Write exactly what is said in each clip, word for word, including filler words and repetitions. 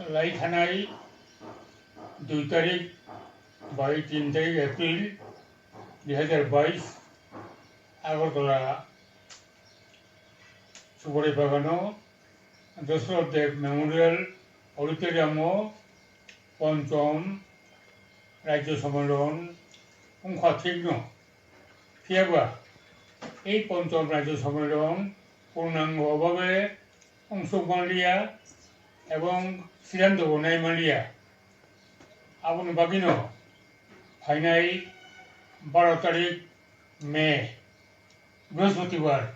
Lai thanai dui tarik bai tin tarik April dui hajar bais Agartala Subrai Bagano Dosrot Deb Memorial Auditorium o Ponchom Rajya Sommilon wngkha thikno. Phiyaba ei Ponchom Rajya Sommilon purnango babe wngsuk manliya ebong sidanto bo nai manliya. Aboni bagwino phainai baro tarik May, Brihospatibar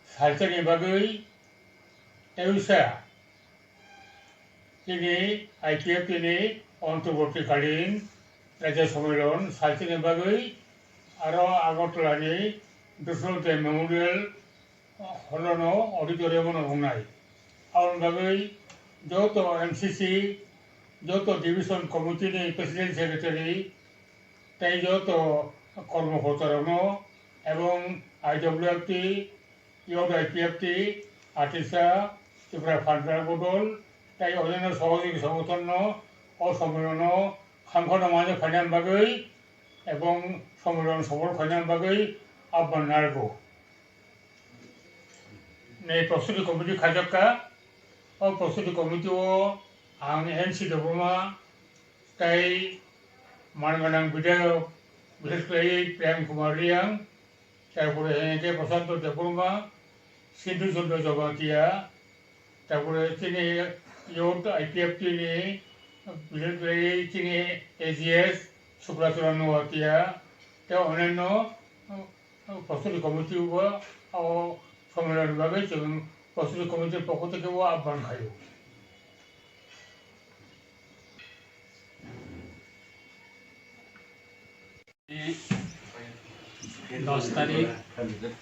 salsani bagwi tei usa chini I P F T ni Antarbortikalin Rajya Sommilon salsani bagwi aro Agartala ni Dusrot Deb Memorial Hall no auditorium no wngnai. Aboni bagwi joto M C C, joto division committee ni president secretary tei joto kormokorta rokno ebong I W F T, Youth I P F T, Atisa, Tripura Phan Bodol tei onyaino sohojogoi songothon no o sommilon no hamkha no manya phaina bagwi ebong sommilon sophol khaina bagwi ahban narwgo. Nei Prostuti Committee khaijak kha. O Prostuti Committee o ang N C Debbarma tei man gwnang bidayok, bishesh khlaiwi Prem Kumar Reang, tarpore hwnkhe Prashanto Debbarma, Sindhu Chandra Jamatia, tarpore chini youth I P F T ni, bishesh khlaiwi chini A G S Subrachara Noatia, tei onyaino Prostuti Committee bo o sommilon ni bagwi chwng Prostuti Committee ni pokho theke o ahban khaio. Dos tarik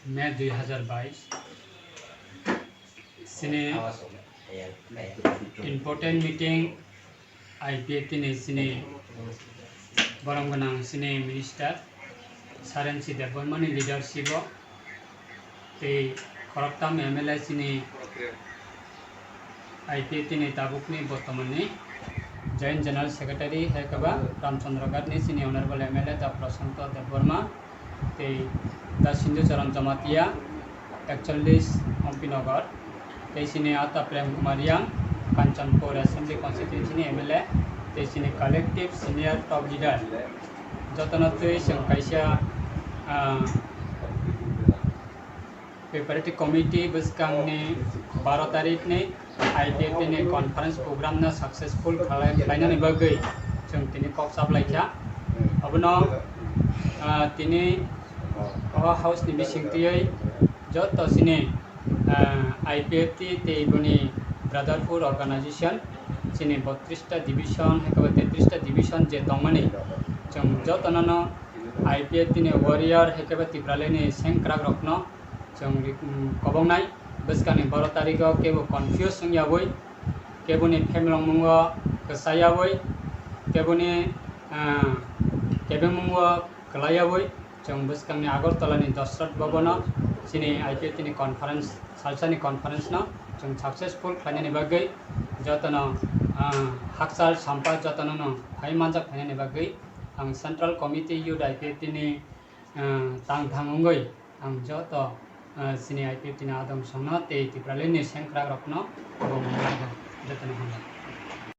May dui hajar bais. Chini important meeting I P F T ni chini borom gwnang chini minister Sir N C Debbarma ni leadership o tei khoroktham M L A chini I P F T ni tabukni bortomanni Joint General Secretary hai khe ba Ramchandra Ghat ni chini Honorable M L A da Prashanto Debbarma tei da Sindhu Charan Jamatia, ekchollis Ompi Nagar, tei chini ata Prem Kumar Reang, Kanchanpur Assembly Constituency ni M L A, tei chini collective senior top leader, jotono twi chwng kaisa, ah, Preparatory Committee bwskangni baro tarikni I P F T ni conference program no successful khlai-, khlainani bagwi chwng tini kok chaplaikha. Abono, ah, tini o house ni bisingtwi joto chini, ah, I P F T tei boni brotherhood organization chini botris ta division hai khe bo tetris ta division je tongmani, chwng jotono no I P F T ni warrior hai khe bo Tipraland ni sengkrak rokno chwng ri-, um, kobongnai. Bwskangni baro tarikgo kebo confuse wngyawi, keboni family rok mungo kwchayawi, keboni, ah, kebengmungo kwlaiyawi, chwng bwskangni Agartala ni Dosrot Bhavan o chini I P F T ni conference, salsani conference no chwng successful khlainani bagwi jotono, ah, hakchal sampa jotono no phai manjak phainani bagwi ang Central Committee Youth I P F T ni, ah, tang thang wngwi ang joto, ah, chini I P F T ni adong songno tei Tipraland ni sengkrak rokno bo mungwi jotono hambai.